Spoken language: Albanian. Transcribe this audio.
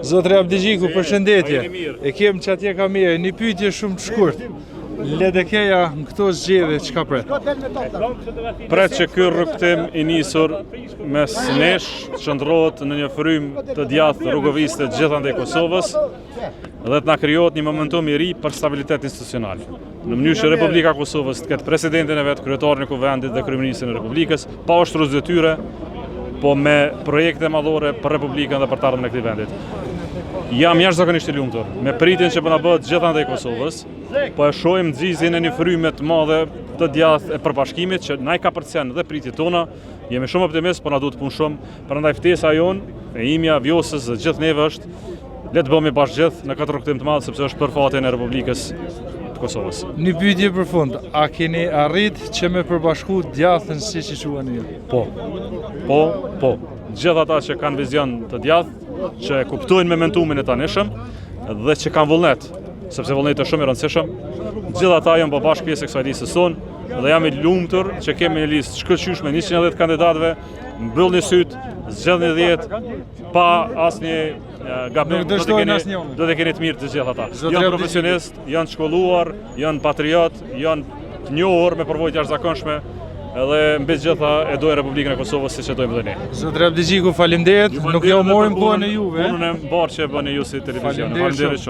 Zotri Abdixhiku, përshëndetje. E kem që atje kamerë, një pyetje shumë të shkurt. LDK-ja në këto zgjedhje çka pret? Pret që ky rrugëtim i nisur mes nesh shndërrohet në një frymë të djathtë rugoviste gjithandej Kosovës dhe të na krijohet një momentum i ri për stabilitet institucional. Në mënyrë që Republika e Kosovës të ketë presidentin e vet, kryetarin e Kuvendit dhe kryeministrin e Republikës, pa ushtrues detyre, po me projekte madhore për Republikën dhe për të ardhmen e këtij vendit. Jam jashtëzakonisht i lumtur me pritjen që po na bëhet gjithandej Kosovës, po e shohim nxizjen e një fryme të madhe të djathtë e përbashkimit që na i kapërcen dhe pritjet tona. Jemi shumë optimist, po na duhet punë shumë. Prandaj ftesa jonë, e imja, Vjosës dhe gjithë neve është le të bëhemi bashkë gjithë në këtë rrugëtim të madh sepse është për fatin e Republikës të Kosovës. Një pyetje për fund, a keni arrit që me përbashku djathtën siç i quani ju? Po. Po, po. Gjithë ata që kanë vizion të djathtë, që e kuptojnë momentumin e tanishëm dhe që kanë vullnet, sepse vullneti është shumë i rëndësishëm, gjithë ata janë bë bashkë pjesë e kësaj listës sonë dhe jam i lumtur që kemi një listë shkëlqyeshme 110 kandidatëve, mbyllni sytë, zgjidhni 10 pa asnjë gabim, Nuk do të keni asnjë. do të keni të mirë të gjithë ata. Janë profesionistë, janë të shkolluar, janë patriot, janë të njohur me përvojë të jashtëzakonshme edhe mbi të gjitha e dojnë Republikën e Kosovës siç e dojmë edhe ne. Zotri Abdixhiku, faleminderit. Nuk ja u morim kohën e juve. Punën e mbarë që e bëni ju si televizion. Faleminderit Faleminderit shumë.